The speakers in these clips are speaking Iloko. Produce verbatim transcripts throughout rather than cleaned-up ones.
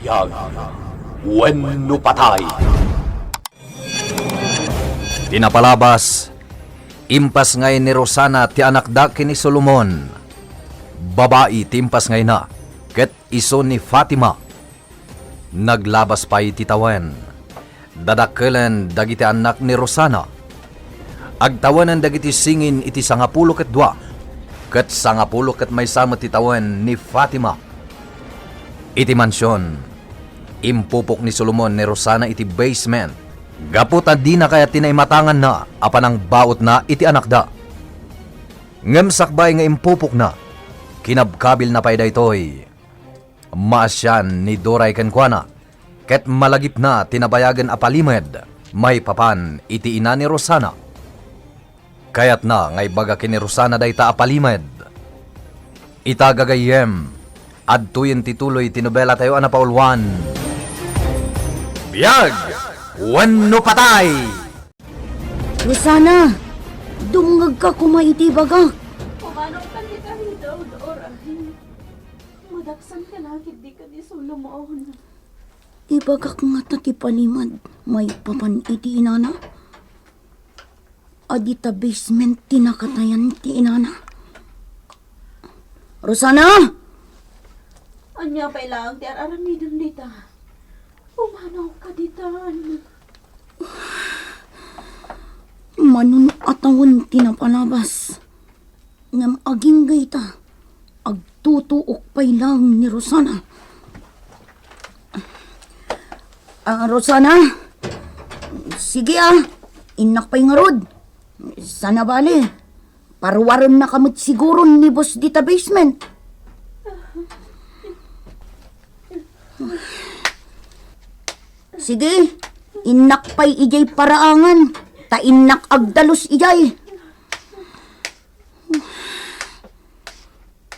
Biag wenno patay. Ti napalabas, impasngay ni Rosana ti anakda ken ni Solomon. Babai ti impasngayna, ket isu ni Fatima. Naglabas pay ti tawen. Dadakkelen dagiti annak ni Rosana. Agtawenen dagiti singin iti sangapulo ket dua, ket sangapulo ket maysa met ti tawen ni Fatima. Iti mansion, impupok ni Solomon ni Rosana iti basement gapu ta dina kayat ti naimatanganna a panangbautna iti anakda. Ngem sakbay nga impupokna, kinabkabilna pay daytoy. Maasian ni Doray kenkuana, ket malagipna ti nabayagen a palimed maipapan iti ina ni Rosana. Kayatna nga ibaga ken ni Rosana dayta a palimed. Ita gagayyem, adtoyen ti tuloy ti nobelatayo a napauluan. Biag wenno patay! Rosana, dumngegka koma iti ibagak. Pumanawka ni David, Aurora. Madaksan ka na, ket di ka ni Solomon. Ibagak ngata ti palimed maipapan iti inana? A dita basement ti nakatayan ti inana? Rosana! Ania pay laeng ti ar-aramidem dita? Pumanawka ditan. Manun-atawen ti napalabas. Ngem agingga ita, agtutuok pay laeng ni Rosana. Ah, Rosana? Sige, ah, innak pay ngarud. Sana bale, paruarennaka met siguro ni boss dita basement. Sige, innak pay idiay paraangan, ta innak agdalus idiay.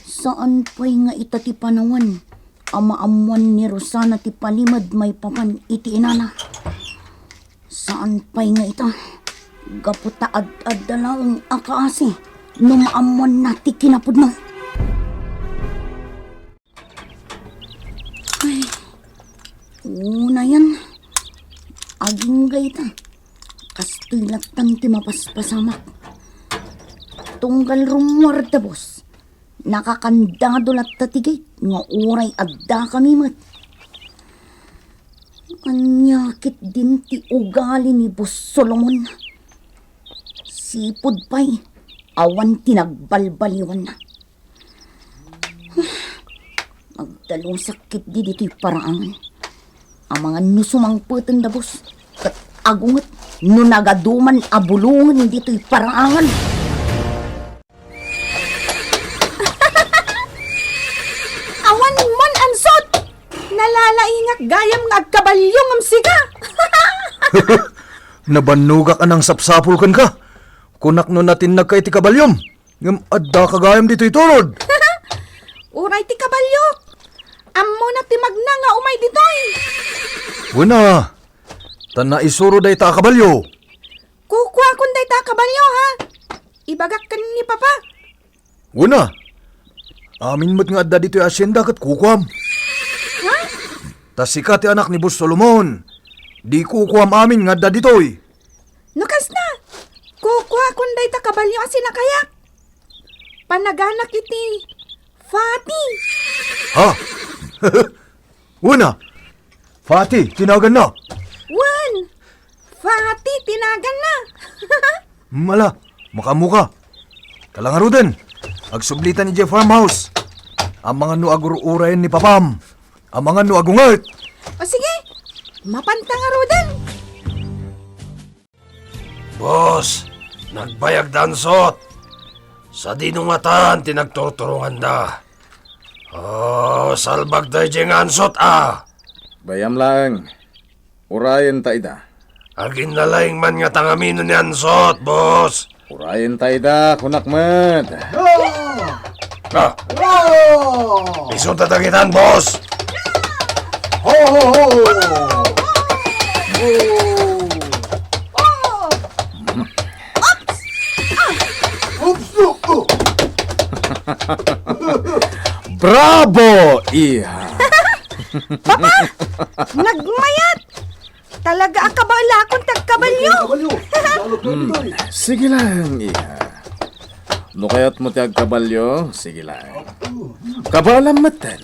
Saan pay nga ita ti panawen a maammoan ni Rosana ti palimed maipapan iti inana. Saan pay nga ita, gapu ta ad-adda laeng a kaasi no maammoanna ti kinapudno. Ay, unayen, agingga ita. Kastoy lattan ti mapaspasamak. Tunggal rummuar da boss, nakakandado latta ti gate nga uray addakami met. Ania ketdin ti ugali ni Boss Solomon? Sipud pay, awan ti nagbalbaliwanna. Agdalusak ketdi ditoy paraangan. Amangan no sumangpeten da boss, ket agunget no nagaduman a bulongen ditoy paraangan. Awan man ansot! Nalalaingak gayam nga agkabalio ngem sika! Nabannogak a nangsapsapul kenka. Kunak no natinnagka iti kabaliom. Ngem addaka gayam ditoy turod. Uray ti kabalio. Ammona ti magna nga umay ditoy. Wen a, ta naisuro dayta a kabalio. Kukuakon dayta a kabalio, ha? Ibagak ken ni Papa. Wen a, amin met nga adda ditoy asienda ket kukuam. Ha? Ta sika ti anak ni Boss Solomon. Di kukuam amin nga adda ditoy. No kasta, kukuakon dayta kabalio a sinakayak. Panaganak iti Fati. Ha? Wen a, Fati ti naganna. Wen, Fati ti naganna. Mala, makaammoka. Kala ngaruden, agsublitan idiay farmhouse. Amangan no agur-urayen ni Papam. Amangan no agunget. O sige, mapanta ngaruden. Boss, nagbayag da ansot. Sadino ngatan ti nagturturonganda? Oh, salbag daydiay nga ansot a. Bayam laeng. Urayen ta ida. Aginnalaing man nga tangamino ni ansot, boss. Urayen ta ida, kunak met. Ah. Isu ta dagitan, boss. Ho, ho, ho. Oops. Bravo, iha. Papa! Nagmayat! Talaga a kabaelakon ti agkabalio. Hmm, sige lang, iha. No kayatmo ti agkabalio, sige lang. Kabaelam metten.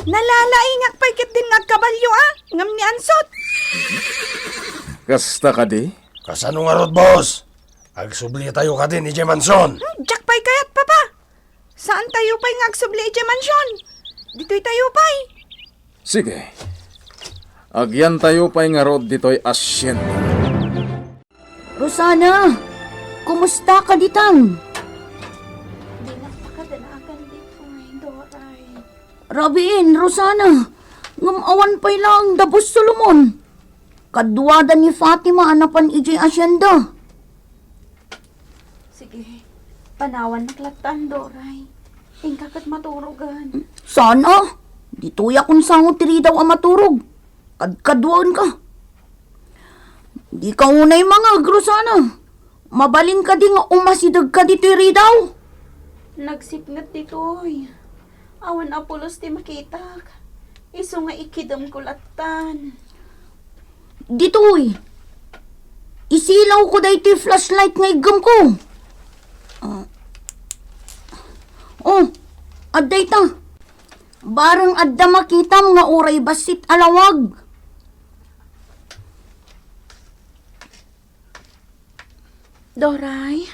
Nalalaingak pay ketdin nga agkabalio, a, ngem ni ansot. Kasta kadi? Kasano ngarud, boss? Agsublitayo kadin idiay mansion? Hmm, diak pay kayat, Papa. Saantayo pay nga agsubli idiay mansion. Ditoytayo pay. Sige. Agyantayo pay ngarud ditoy asienda. Rosana, kumusta ka ditan? Dinak makadanagan ditoy, Doray. Rabiin, Rosana, ngem awan pay laeng da Boss Solomon. Kaduada ni Fatima a napan idiay asienda. Sige, panawannak lattan, Doray. Inka ket maturogan. Saan a? Ditoyak unsango ti ridaw a maturog. Kadkaduaenka. Dika unay mangeg, Rosana. Mabalin kadi nga umasidegka ditoy ridaw? Nagsipnget ditoy. Awan a pulos ti makitak. Isu nga ikidemko lattan. Ditoy. Isilawko daytoy flashlight nga iggemko. Ah. Oh, adda ita. Bareng adda makitam nga uray bassit a lawag. Doray?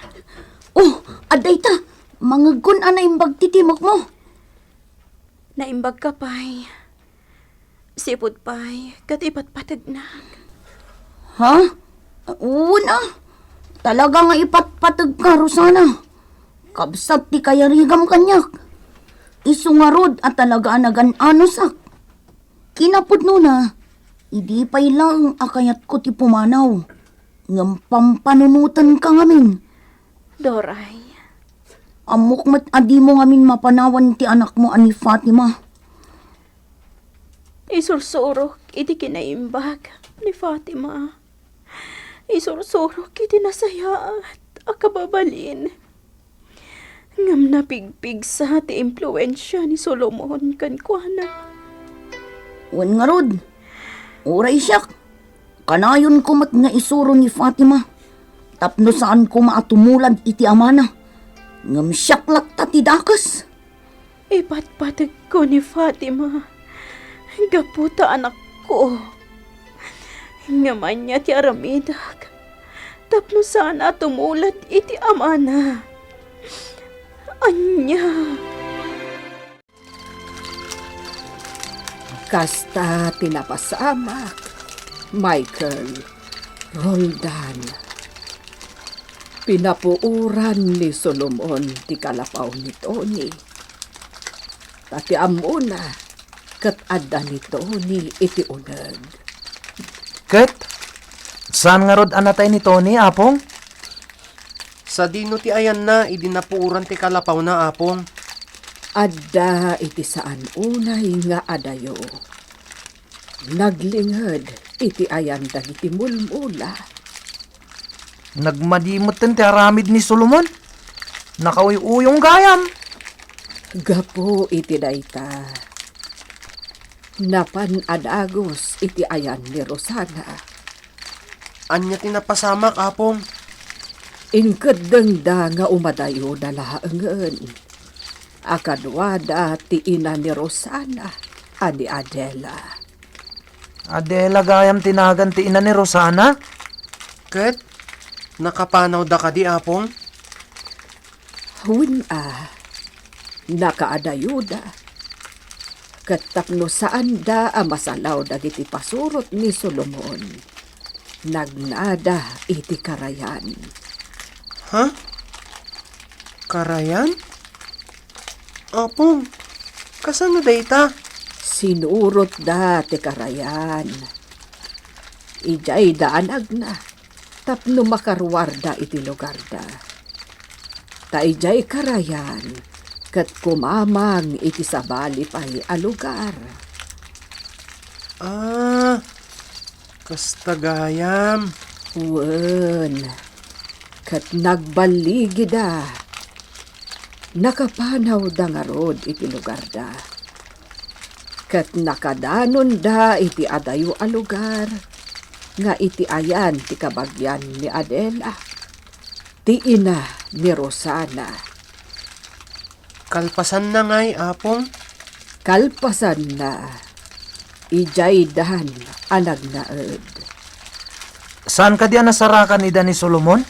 Oh, adda ita. Mangegkon a naimbag ti timekmo. Naimbagka pay. Sipud pay, ket ipatpategnak. Ha? Wen a. Talaga nga ipatpategka, Rosana. Kabsat ti kayarigam kaniak. Isu ngarud a talaga a nagan-anosak. Kinapudnona, idi pay laeng a kayatko ti pumanaw, ngem pampanunotenka ngamin. Doray. Ammok met a dimo ngamin mapanawan ti anakmo a ni Fatima. Isursurok iti kinaimbag ni Fatima. Isursurok iti nasayaat a kababalin. Ngem napigpigsa ti impluensia ni Solomon kenkuana. Wen ngarud, uray siak, kanayonko met nga isuro ni Fatima tapno saan koma a tumulad iti amana. Ngem siak latta ti dakes. Ipatpategko ni Fatima gapu ta anakko. Ngem ania ti aramidek tapno saan a tumulad iti amana? Ania? Kasta ti napasamak, Michael, Roldan. Pinapuoran ni Solomon ti kalapaw ni Tony. Ta ti ammona, ket adda ni Tony iti uneg. Ket, saan ngarud a natay ni Tony, Apong? Sadino ti ayanna idi napuoran ti kalapawna, Apong? Adda iti saan unay nga adayo. Naglinged iti ayan dagiti mulmula. Nagmadi metten ti aramid ni Solomon. Nakauyuyong gayam. Gapu iti dayta, napan a dagus iti ayan ni Rosana. Ania ti napasamak, Apong? Inkeddengda nga umadayoda laengen a kaduada ti ina ni Rosana a ni Adela. Adela gayam ti nagan ti ina ni Rosana? Ket nakapanawda kadi, Apong? Wen a, nakaadayoda. Ket tapno saanda a masalaw dagiti pasurot ni Solomon, nagnada iti karayan. Ha? Karayan? Apong, kasano dayta? Sinurotda ti karayan. Idiay daanagna tapno makaruarda iti lugarda. Ta idiay karayan ket kumamang iti sabali pay a lugar. Ah, kasta gayam. Wen, ket nagballigida. Nakapanawda ngarud iti lugarda. Ket nakadanonda iti adayo a lugar nga iti ayan ti kabagian ni Adela, ti ina ni Rosana. Kalpasanna ngay, Apong? Kalpasanna, idiay dan a nagnaed. Saan kadi a nasarakan ida ni Solomon?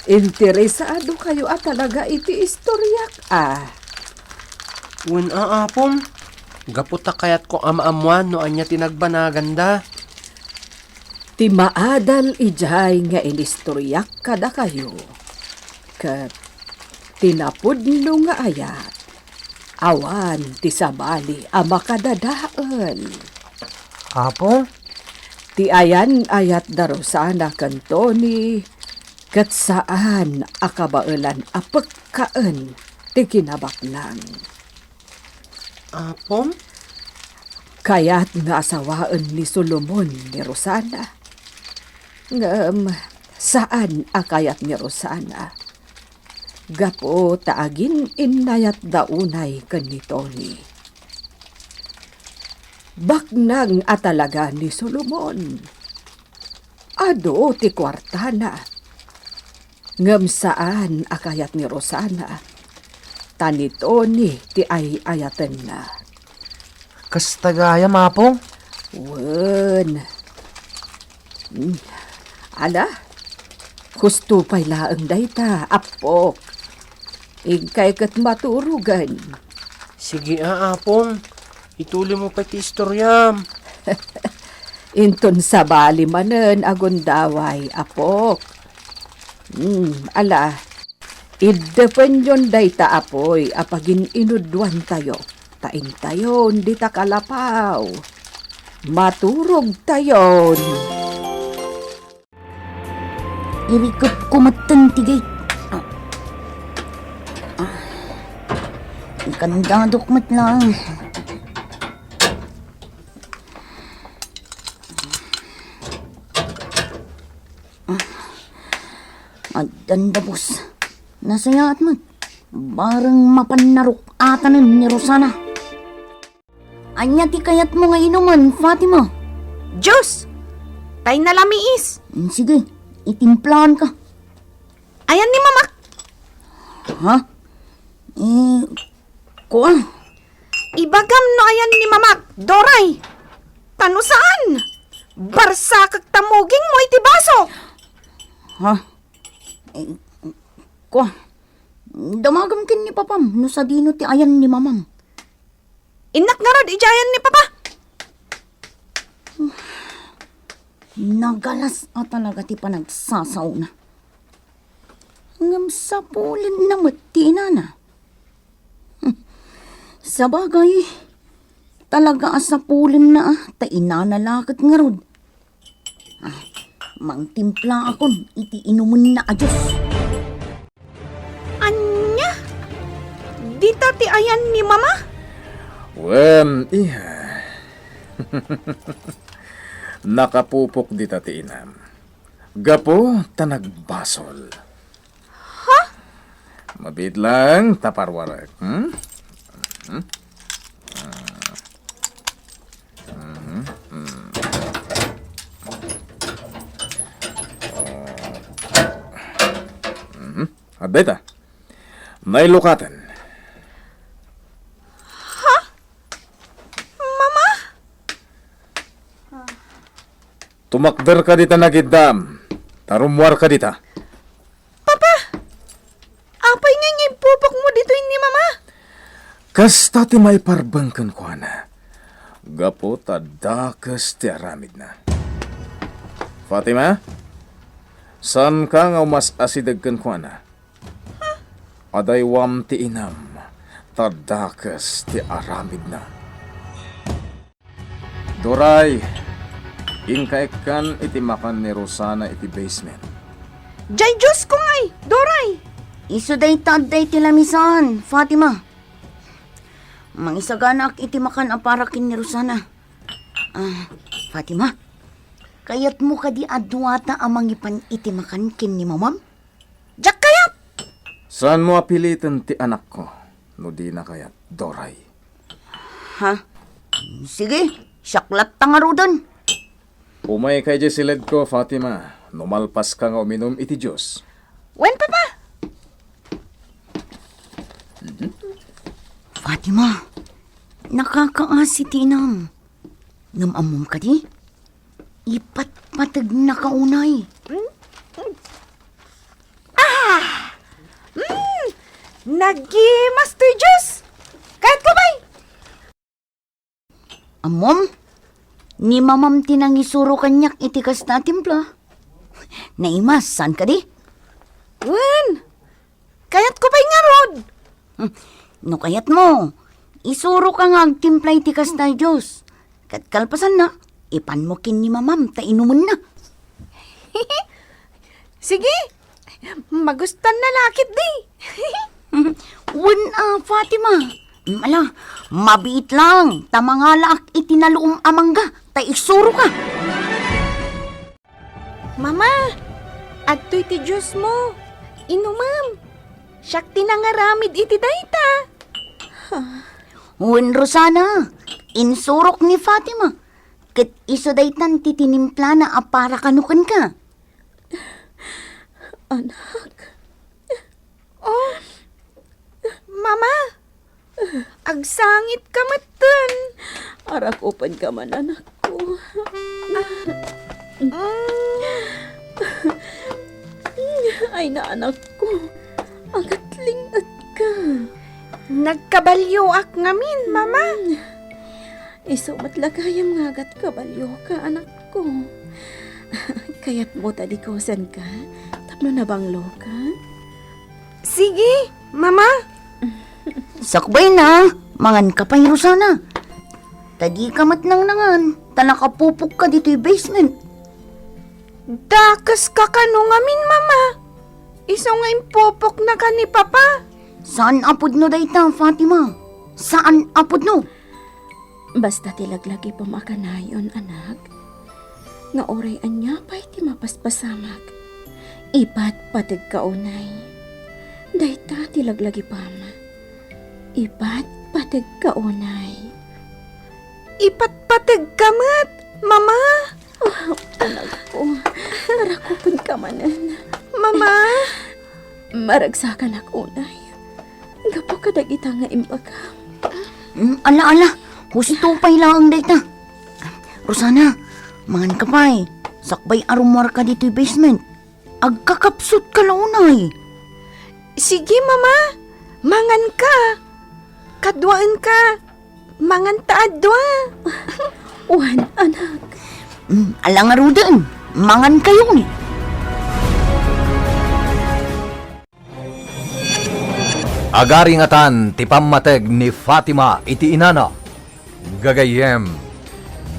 Interesado kayo a talaga iti istoriak, a? Wen a, Apong. Gapu ta kayatko a maammoan no ania ti nagbanaganda. Ti maadal idiay nga inistoriak kadakayo, ket ti napudno nga ayat, awan ti sabali a makadadael. Apo? Ti ayan-ayat da Rosana ken Tony, ket saan a kabaelan a pekkaen ti kinabaknang. Apom? Kayat nga asawaen ni Solomon ni Rosana. Ngem saan a kayat ni Rosana. Gapu ta agin-innayatda unay ken ni Tony. Baknang a talaga ni Solomon. Adu ti kuartana. Ngem saan a kayat ni Rosana, ta ni Tony ti ay-ayatenna. Kasta gayam, Apong? Wen. Hmm. Ala, husto pay laeng dayta, Apok. Inkay ket maturogen. Sige a, Apong. Ituloy mo pay ti istoriam. Inton sabali manen a gundaway, Apok. Hmm, ala, iddepenyon dayta apuy a pagin-inudwantayo, ta intayon dita kalapaw. Maturogtayon. Irikepko metten ti gate. Ah. Ah. Ikandadok met laeng. Ah. Addan dabus. Nasayaat met. Bareng mapan naruk-atanen ni Rosana. Ania ti kayatmo nga inumen, Fatima? Juice! Tay nalamiis! Mm, sige, itimplaanka. Ayan ni Mamak! Ha? Eh, kua? Ibagam no ayan ni Mamak, Doray! Ta no saan, barsakek ta mugingmo iti baso! Ha? Eh, kua? Damagam ken ni Papam no sadino ti ayan ni Mamam. Innak ngarud idiay ayan ni Papa. Nagalas a talaga ti panagsasaona. Ngem sapulenna met ti inana. Sabagay, talaga a sapulenna a ta inana la ket ngarud. Ah, mangtimplaakon iti inumenna a juice. Ania? Dita ti ayan ni Mama? Wen, iha. Nakapupok dita ti inam. Gapu ta nagbasol. Ha? Mabiit lang ta parwarek, hmm? Mhm. Mhm. Mhm. Oh. Mhm. Adda ita. Nailukaten. Ha? Mama? Tumakderka dita nagiddam, ta rummuarka dita. Papa! Apay nga ippupokmo ditoy ni Mama? Kasta ti maiparbeng kenkuana, gapu ta dakes ti aramidna. Fatima, saanka nga umas-asideg kenkuana. Adaywam ti inam, ta dakes ti aramidna. Doray, inka ikkan iti makan ni Rosana iti basement. Jay Diosko ngay, Doray! Isu dayta adda iti lamisan, Fatima. Mangisaganaak iti makan a para ken ni Rosana. Ah, Fatima, kayatmo kadi a duata a mangipan iti makan ken ni Mamam? Diak kayat! Saanmo a piliten ti anakko no dina kayat, Doray. Ha? Sige, siak latta ngaruden. Umayka idiay siledko, Fatima, no malpaska nga uminum iti juice. Wen, Papa! Fatima, nakakaasi ti inam. Ngem ammom kadi? Ipatpategnaka unay. Ah! Mm! Nagimas toy juice! Kayatko pay! Ammom, ni mamam ti nangisuro kaniak iti kasta a timpla. Naimas, saan kadi? Wen, kayatko pay ngarud. Hmm, no kayatmo, isuroka nga agtimpla iti kasta a juice. Ket kalpasanna, ipanmo ken ni mamam ta inumenna. Sige, magustanna la ketdi. Wen a, Fatima. Ala, mabiit lang, ta mangalaak iti naluom a mangga, ta isuroka. Mama, adtoy ti juice mo. Inumem. Siak ti nangaramid iti dayta. Wen, Rosana, insurok ni Fatima. Ket isu daytan ti tinimplana a para kano kenka. Anak. Oh, Mama, agsangitka metten. Arakupenka man, anakko. Ah, mm. Ay, na, anakko. Agatling-etka. Nagkabalioak ngamin, Mama. Isu met la gayam nga agatkabalioka, anakko. Kayatmo ta dikosenka tapno nabangloka? Sige, Mama. Sakbayna, manganka pay, Rosana. Ta dika met nangnangan, ta nakapupokka ditoy basement. Dakeska kano ngamin, Mama. Isu nga impupoknaka ni Papa. Saan a pudno dayta, Fatima. Saan a pudno. Basta ti laglagipem a kanayon, anak, nga uray ania pay ti mapaspasamak, ipatpategka unay. Dayta ti laglagipem. Ipatpategka unay. Ipatpategka met, Mama! Ah, anakko, arakupenka manen. Mama! Maragsakanak unay. Gapu kadagita nga imbagam. Mm, ala, ala. Husto pay laeng dayta. Rosana, manganka pay. Sakbay a rummuarka ditoy basement. Agkakapsutka la unay. Sige, Mama. Manganka. Kaduaenka. Manganta a dua. Wen, anak. Mm, ala ngaruden. Mangankayon. Agaringatan ti pammateg ni Fatima iti inana. Gagayyem,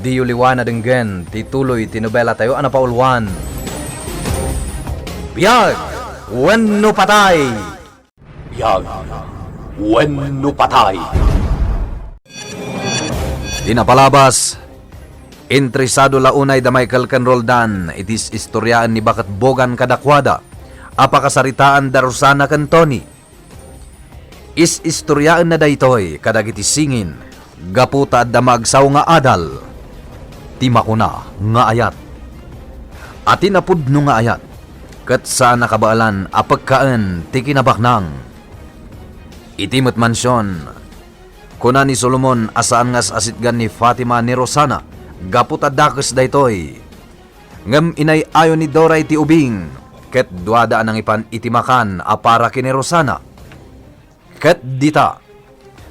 diyo liwa na denggen ti tuloy ti nobelatayo a napauluan, Biag wenno Patay! Biag wenno Patay! Ti napalabas, interesado la unay da Michael ken Roldan iti is-istoriaen ni Baket Bogan kadakuada a pakasaritaan da Rosana ken Tony. Is-istoriaenna daytoy kadagiti singin gapu ta adda maagsao nga adal ti makuna nga ayat. A ti napudno nga ayat, ket saan a kabaelan a pekkaen ti kinabaknang. Iti met mansion, kuna ni Solomon a saan nga as-asitgan ni Fatima ni Rosana gapu ta dakes daytoy. Ngem inay-ayo ni Doray ti ubing, ket duada a nangipan iti makan a para ken ni Rosana. Ket dita,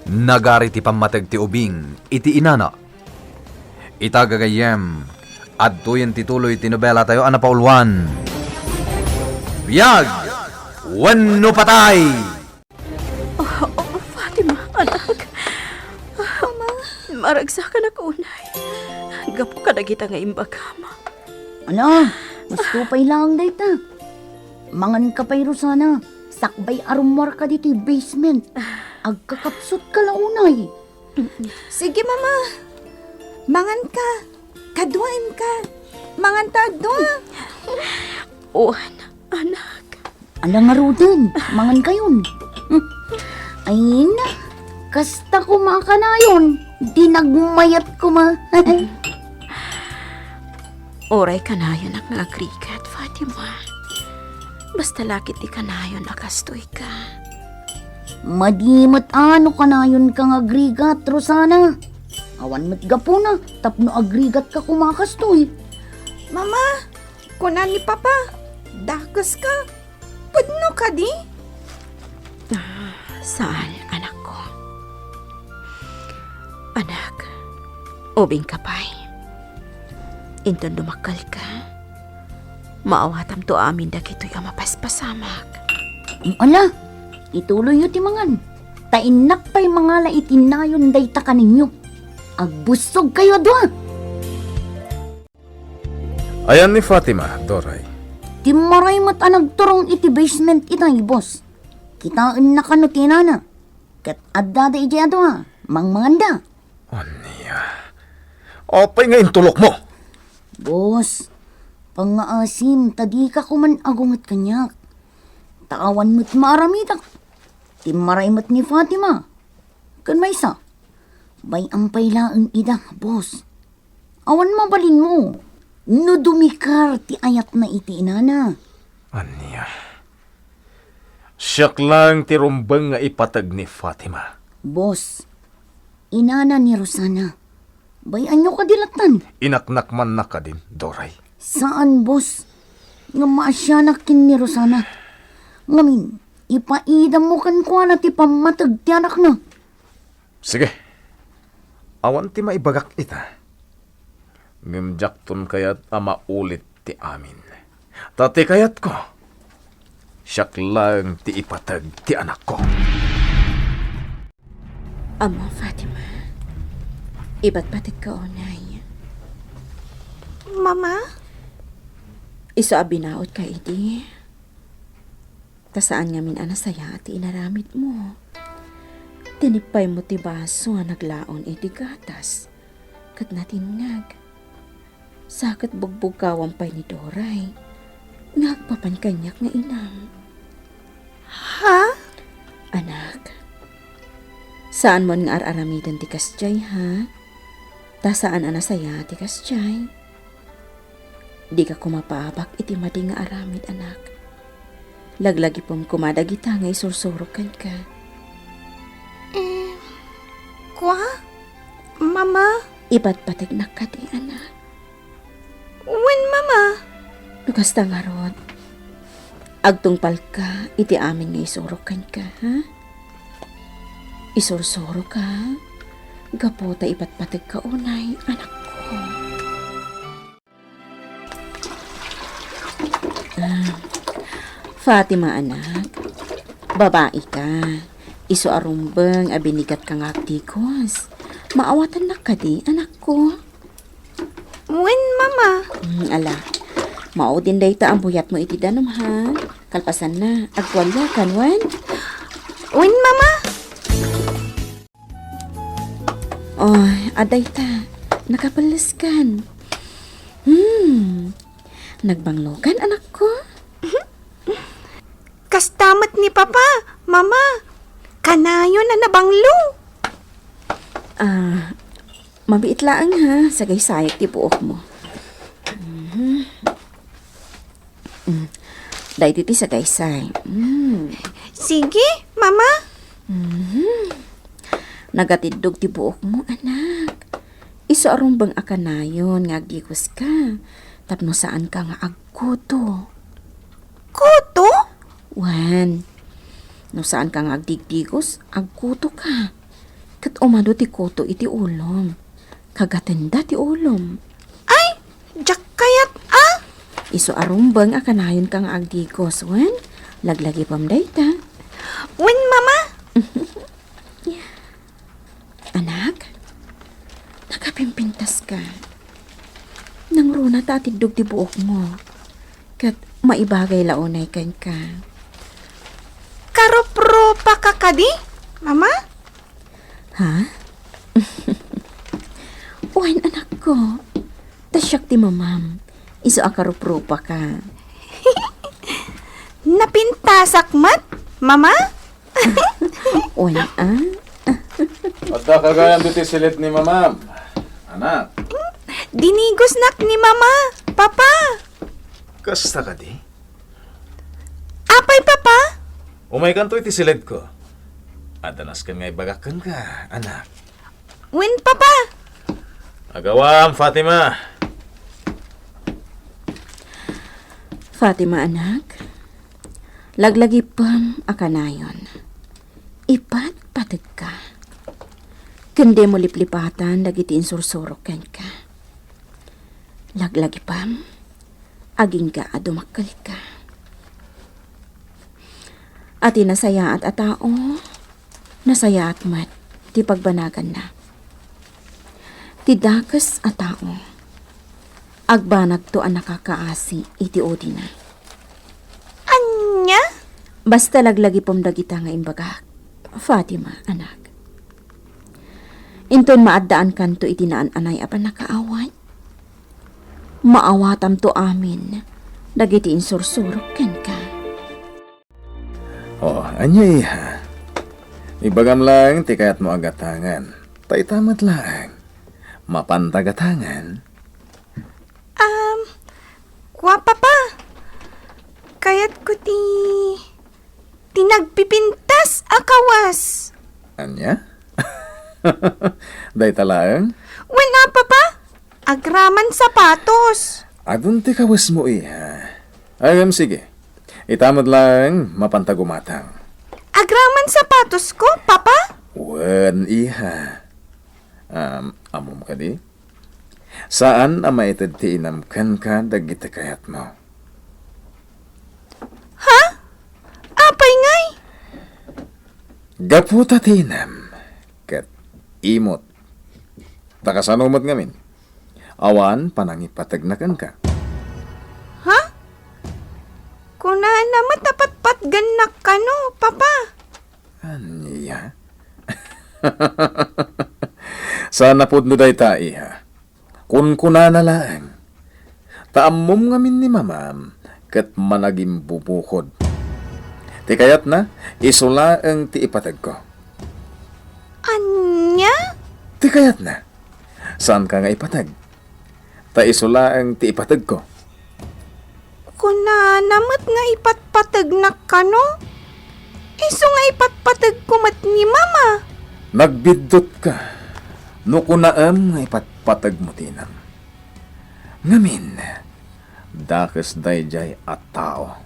nagari ti pammateg ti ubing iti inana. Ita gagayyem, adtoyen ti tuloy ti nobelatayo a napauluan, Biag wenno Patay! Ah, oh, Fatima, anak. Mama. Maragsakanak unay. Gapu kadagita nga imbagam. Ala, husto pay laeng dayta. Manganka pay, Rosana. Sakbay a rummuarka ditoy basement. Agkakapsutka la unay. Sige, Mama. Manganka. Kaduaenka. Manganta a dua. Wen, anak. Ala ngaruden, mangankayon. Ay na, kasta koma a kanayon. Di nagmayat koma. Uray kanayonak nga agrigat, Fatima. Basta la ket di kanayon a kastoy ka. Madi met a no kanayon ka nga agrigat, Rosana. Awan met gapuna tapno agrigat ka koma kastoy. Mama, kuna ni Papa, dakes ka. Pudno kadi? Ah, saan, anakko. Anak, ubing ka pay. Inton dumakkel ka, maawatam to amin dagitoy a mapaspasamak. Ala, ituloyyo ti mangan. Ta innak pay mangala iti nayon dayta kaninyo. Agbussog kayo a dua. Ayan ni Fatima, Doray? Timmaray met a nagturong iti basement itay, boss. Kitaenna kano ti inana. Ket addada idiay a dua, mangmanganda. Ania? Apay nga intulokmo? Boss, pangngaasim ta dika koman agunget kaniak. Ta awan met maaramidak. Timmaray met ni Fatima. Ken maysa, bay-am pay laeng ida, boss. Awan mabalinmo no dumikar ti ayatna iti inana. Ania? Siak laeng ti rumbeng nga ipateg ni Fatima. Boss, inana ni Rosana. Bay-anyo kadi lattan? Inaknak mannak kadin, Doray? Saan, boss. Ngem maasianak ken ni Rosana. Ngamin, ipaidammo kenkuana ti pammateg ti anakna. Sige. Awan ti maibagak ita. Ngem diakton kayat a maulit ti amin. Ta ti kayatko, siak laeng ti ipateg ti anakko. Ammo, Fatima, ipatpategka unay. Mama? Isu a binaotka idi. Ta saan ngamin a nasayaat ti inaramidmo. Tinippaymo ti baso a naglaon iti gatas, ket natinnag. Sa ket bugbugawam pay ni Doray nga agpapan kaniak nga inam. Ha? Anak, saanmon nga ar-aramiden ti kasdiay, ha? Ta saan a nasayaat ti kasdiay. Dika koma paabak iti madi nga aramid, anak. Laglagipem koma dagita nga isursurok kenka. Eh, kua? Mama? Ipatpategnak kadi, anak. Wen, Mama. No kasta ngarud, agtungpalka iti amin nga isurok kenka, ha? Isursurok, ha? Gapu ta ipatpategka unay, anakko. Ah, Fatima, anak, babai ka. Isu a rumbeng a binigatka nga agdigos. Maawatannak kadi, anakko? Wen, Mama. Hmm, ala. Maudin dayta a buyatmo iti danum, ha? Kalpasanna, agtualiakan, wen? Wen, Mama. Oh, adda ita. Nakapelleskan. Hmm. Nagbanglokan, anakko? Kasta met ni Papa, Mama. Kanayon a nabanglo. Ah, mabiit laeng, ha. Sagaysayak ti buokmo. Mhm. Mm. Daydi ti sagaysay. Mm. Sige, Mama. Mhm. Nagatiddog ti buokmo, anak. Isu a rumbeng a kanayon nga agdigoska tapno saanka nga agkuto. Kuto? Wen, no saanka nga agdigdigos, agkutoka. Ket umadu ti kuto iti ulom. Kagatenda ti ulom. Ay, diak kayat, a? Isu a rumbeng a kanayonka nga agdigos, wen? Laglagipem dayta. Wen, Mama. Anak, nakapimpintaska. Nangruna ta atiddog ti buokmo. Ket maibagay la unay kenka. Karuprupaka kadi, Mama? Ha? Wen, anakko. Ta siak ti mamam. Isu a karuprupaka. Napintasak met, Mama? Wen, a? Adda ka gayam ditoy siled ni Mamam, anak. Dinigosnak ni Mama, Papa. Kasta kadi? Apay, Papa? Umaykanto iti siledko. Adda nasken nga ibagak kenka, anak. Wen, Papa. Agawam, Fatima. Fatima, anak, laglagipem a kanayon. Ipatpategka. Ken dimo liplipatan dagiti insursurok kenka. Laglagipem, agingga a dumakkelka. A ti nasayaat a tao, nasayaat met ti pagbanaganna. Ti dakes a tao, agbanagto a nakakaasi iti udina. Ania? Basta laglagipem dagita nga imbagak, Fatima, anak. Inton maaddaankanto iti naan-anay a pannakaawat, maawatamto amin dagiti insursurok kenka. O, ania, iha? Ibagam laeng ti kayatmo a gatangan. Ta ita met laeng. Mapanta gatangan? Um, kua, Papa. Kayatko ti, ti nagpipintas a kawas. Ania? Dayta laeng? Wen a, Papa. Agraman sapatos. Adun ti kawesmo, iha. Agam, sige. Ita met laeng, mapanta gumatang. Agraman sapatosko, Papa? Wen, iha. Um, ammom kadi? Saan a maited ti inam kenka dagiti kayatmo. Ha? Apay ngay? Gapu ta ti inam, ket imot. Ta kasano met ngamin? Awan panangipategna kenka. Ha? Kunana met a patpatgennak kano, Papa? Ania? Saan a pudno dayta, iha. Kunkunana laeng. Ta ammom ngamin ni Mamam ket managimbubukod. Ti kayatna, isu laeng ti ipategko. Ania? Ti kayatna, saanka nga ipateg. Ta isu laeng ti ipategko. Kunana met nga ipatpategnak kano? Isu nga ipatpategko met ni Mama. Nagbiddutka no kunaem nga ipatpategmo ti inam. Ngamin, dakes daydiay a tao.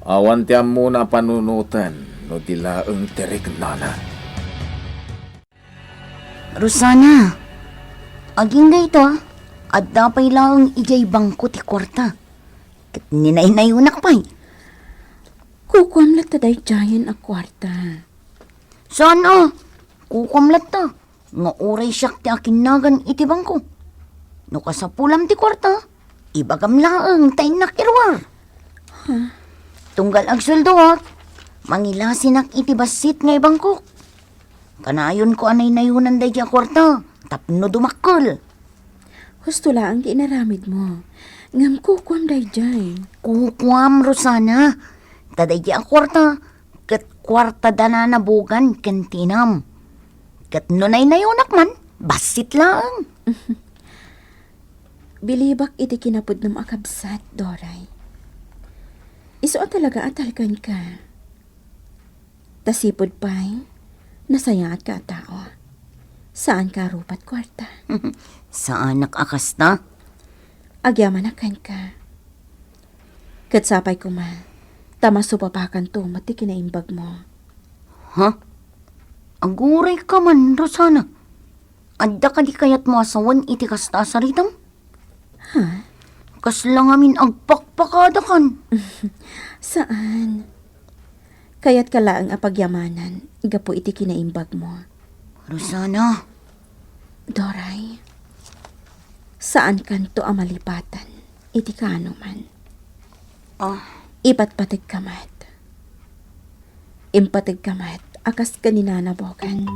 Awan ti ammona a panunoten no di laeng ti riknana. Rosana, agingga ita, adda pay laeng idiay bangko ti kuarta. Ket ninaynayonak pay. Kukuam latta daydiayen a kuarta. Saan a? Kukuam latta nga uray siak ti akinnagan iti bangko. No kasapulam ti kuarta, ibagam laeng ta innak iruar. Huh? Tunggal agsuldoak, mangilasinak iti bassit nga ibangkok. Kanayonko a naynayonan daydiay a kuarta tapno dumakkel. Husto laeng ti inaramidmo. Ngem kukuam daydiay. Kukuam, Rosana. Ta daydiay a kuarta, ket kuarta da nanabogan ken ti inam. Ket no naynayonak man, bassit laeng. Bilibak iti kinapudnom a kabsat, Doray. Isu a talaga a talkan ka. Ta sipud pay, nasayaatka a tao. Saanka a rupat kuarta. Saanak a kasta? Agyamanak kenka. Ket sapay koma, ta masupapakanto met ti kinaimbagmo. Ha? Agurayka man, Rosana. Adda kadi kayatmo a sawen iti kasta a saritam? Ha? Kasla ngamin agpakpakadakan. Saan. Kayatka laeng a pagyamanan gapu iti kinaimbagmo. Rosana. Doray, saankanto a malipatan iti kaanoman. Ah. Ipatpategka met. Impategka met a kas ken ni Nana Bogan.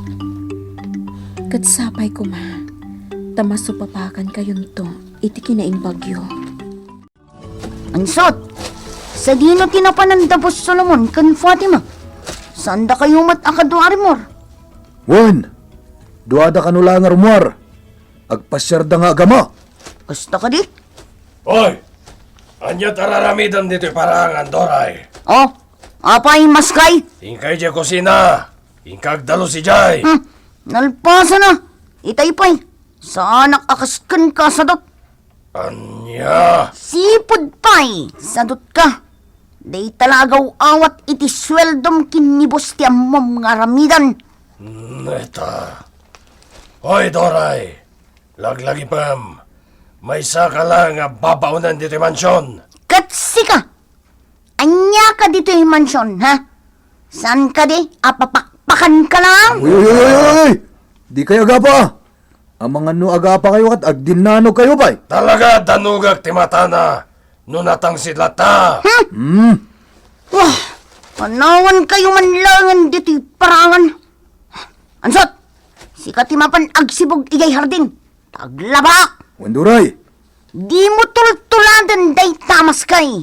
Ket sapay koma, ta masupapakan kayonto iti kinaimbagyo. Ansot, sadino ti napanan da Boss Solomon ken Fatima? Saandakayo met a kadua a rimor? Wen, Duada kano laeng a rummuar. Agpasiarda nga agama. Kasta kadi? Hoy! Ania ti ar-aramidem ditoy paraangan, Doray? Oh, apay, Maskay? Inka idiay kusina. Inka agdalus idiay. Hmm, nalpasana. Itay pay. Saanak a kas kenka a sadut. Ania? Sipud pay, sadut ka. Dayta la agaw-awat iti sueldom ken ni boss ti ammom nga aramiden. Neta. Hoy, Doray, laglagipem. Maysaka la nga babaonen ditoy mansion. Ket sika, ania ka ditoy mansion, ha? Saan kadi a papakpakan ka lang? Uy, uy, uy, uy, uy! Dikay agapa! Amangan no agapakayo ket agdinnanogkayo pay. Talaga, danugak ti matana no natangsit latta. Hmm? Hmm. Wah, panawankayo man laengen ditoy paraangan. Ansot, sika ti mapan agsibug idiay hardin. Taglabak! Wen, Doray. Dimo tultuladen dayta, Maskay.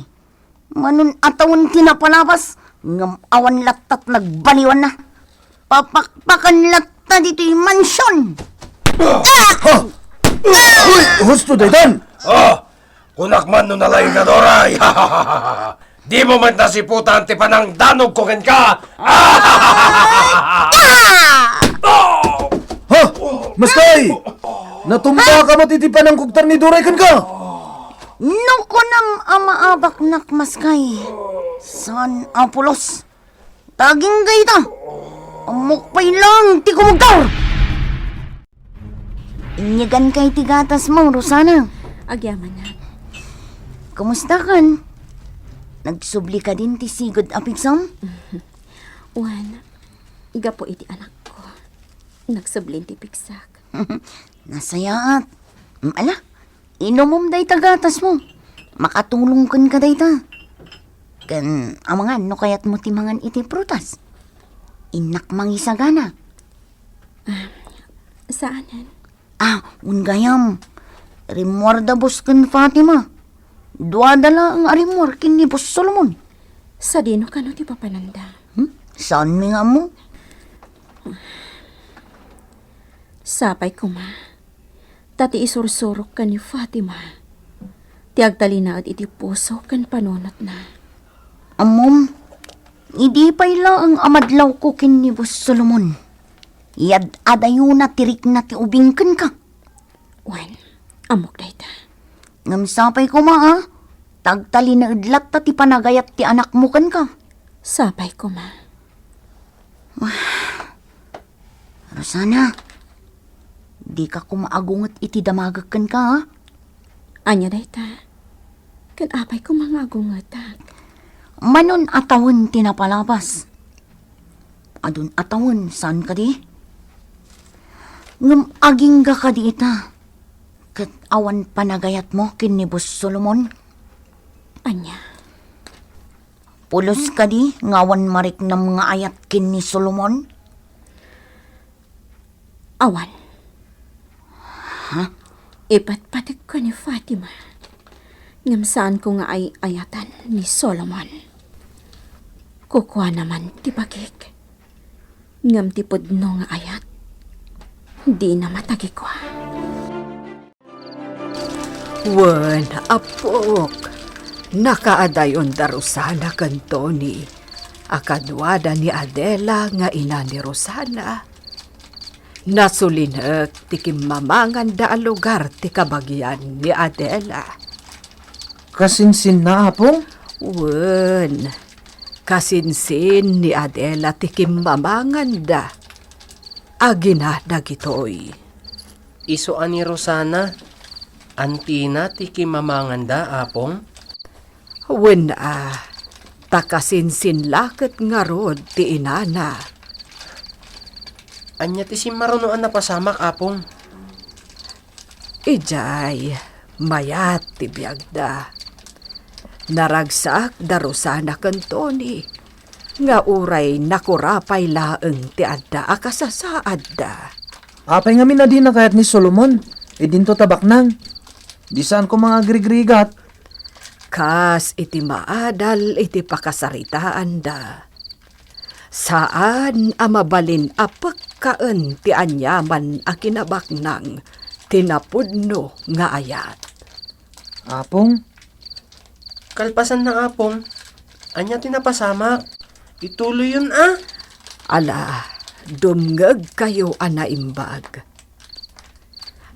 Manon a tawen ti napalabas, ngem awan lattat nagbaliwanna. Papakpakan latta ditoy mansion. Ha? Uy, husto daytan! Oh, kunak man no nalaing ka, Doray. Dimo met nasiputan ti panangdanogko kenka. Ah! Ha? Maskay! Natumbaka met iti panangkugtar ni Doray kenka! No kunam a maabaknak, Maskay, saan a pulos. Tagingga ita. Ammok pay lang ti kumugtar. Inyagan kay ti gatas mo, Rosana. Agyaman na. Kumusta kan? Nagsubli ka din ti sigud a pigsam? Wen, gapu iti anakko, nagsublin ti pigsak. Nasayaat. Mm, ala, inumom dayta gatas mo. Makatulong kenka dayta. Ken amangan no kayat mo ti mangan iti prutas. Innak mangisagana. Ah, saanen? Ah, wen gayam. Rimmuar da boss ken Fatima. Duada laeng a rimmuar ken ni boss Solomon. Sadino kano ti papananda? Hmm? Saanmi nga ammo? Sapay koma, ta ti isursurok ken ni Fatima, ti agtalinaed iti puso ken panunotna. Ammom, idi pay laeng a madlawko ken ni boss Solomon, yad-adayona ti rikna ti ubing kenka. Wen, ammok dayta. Ngem sapay koma, a, ta agtalinaed latta ti panagayat ti anakmo kenka. Sapay koma. Rosana, dika koma agunget iti damagek kenka, a? Ania dayta? Ken apay koma nga agungetak? Manon a tawen ti napalabas. Adun a tawen, saan kadi? Ngem agingga kadi ita, ket awan panagayatmo ken ni boss Solomon? Ania? Pulos kadi nga awan mariknam nga ayat ken ni Solomon? Awan. Ha? Ipatpategko ni Fatima, ngem saanko nga ay-ayatan ni Solomon. Kukuana man ti bagik, ngem ti pudno nga ayat, dina matagikua. Wen, apok, nakaadayon da Rosana ken Tony a kaduada ni Adela nga ina ni Rosana. Nasulinek ti kimmamanganda a lugar ti kabagian ni Adela. Kasinsinna, Apong? Wen, kasinsin ni Adela ti kimmamanganda. Agina dagitoy. Isu a ni Rosana, antina ti kimmamanganda, Apong? Wen a, ta kasinsin la ket ngarud ti inana. Ania ti simmaruno a napasamak, Apong? Idiay, mayat ti biagda. Naragsak da Rosana ken Tony, nga uray nakurapay laeng ti adda a kasasaadda. Apay ngamin a dina kayat ni Solomon, idinto ta baknang. Di saan koma nga agrigrigat. Kas iti maadal iti pakasaritaanda. Saan a mabalin a pekka Nagkakaen ti aniaman a kinabaknang ti napudno nga ayat. Apong? Kalpasanna, Apong, ania ti napasamak? Ituloyyon a. Ala, dumngegkayo a naimbag.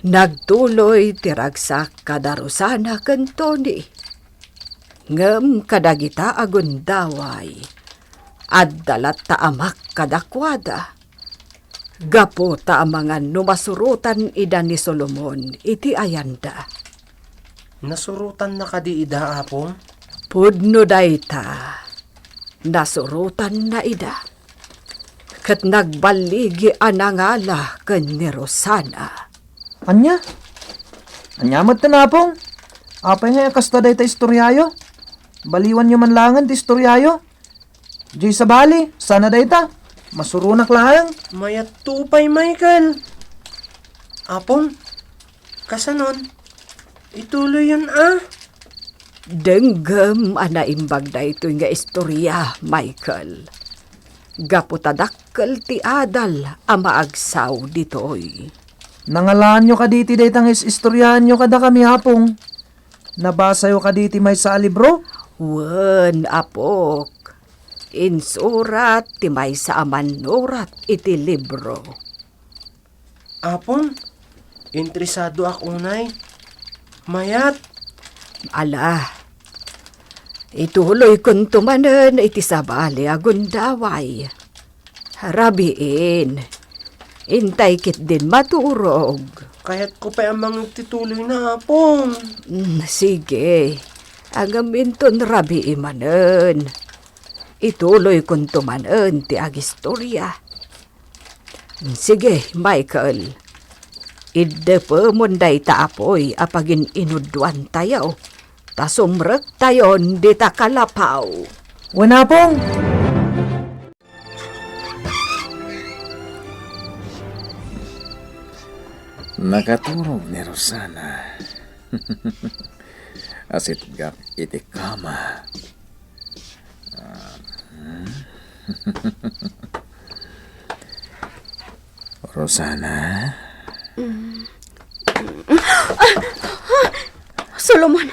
Nagtuloy ti ragsak kada Rosana ken Tony. Ngem kadagita a gundaway, adda latta a makkadakuada. Gapu ta amangan no masurotan ida ni Solomon iti ayanda. Nasurotanna kadi ida, Apong? Pudno dayta. Nasurotanna ida. Ket nagballigi a nangala ken ni Rosana. Ania? Ania met ken Apong? Apay nga kasta dayta istoriayo? Baliwanyo man laengen ti istoriayo. Diay sabali, sana dayta. Masuronak laeng. Mayat to pay, Michael. Apong, kasanon? Ituloyyon a. Denggem a naimbag daytoy nga istoria, Michael. Gapu ta dakkel ti adal a maagsaw ditoy. Nangalaanyo kaditi dayta nga is-istoriaanyo kadakami, Apong? Nabasayo kaditi maysa a libro? Wen, apok. Insurat ti maysa a mannurat iti libro. Apong, interesadoak unay. Mayat. Ala, ituloykonto manen iti sabali a gundaway. Rabiin, intay ketdin maturog. Kayatko pay a mangngeg ti tuloyna, Apong. Mm, sige. Ngem inton rabii manen, ituloykonto manen ti agistoria. Sige, Michael. Iddepemon dayta apuy a pagin-inudduantayo, ta sumrektayon dita kalapaw. Wen, Apong! Nakaturog ni Rosana. Asitgak iti kama. Ah, hmm? Rosana? Solomon!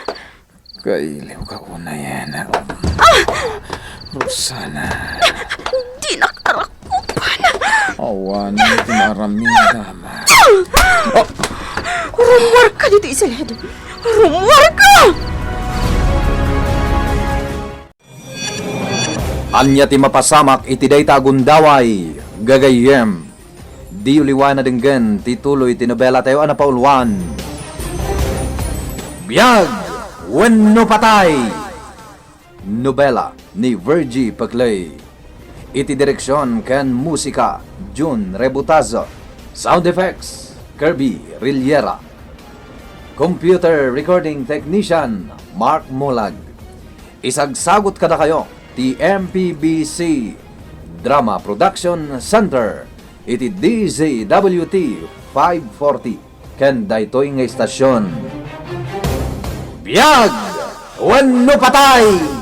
Kailiwka unay, anak. Rosana. Dinak arakupan. Awan ti maaramidam. Rumuarka ditoy siled. Rumuarka! Ania ti mapasamak iti dayta a gundaway, gagayyem? Diyo liwayan a denggen ti tuloy ti nobelatayo a napauluan, Biag wenno Patay! Nobela ni Virgie Peclay. Iti direksion ken musika, Jun Rebutazo. Sound effects, Kirby Rillera. Computer recording technician, Mark Molag. Isagsagut kadakayo ti M P B C Drama Production Center iti D Z W T five forty ken daytoy nga istasion. Biag wenno patay!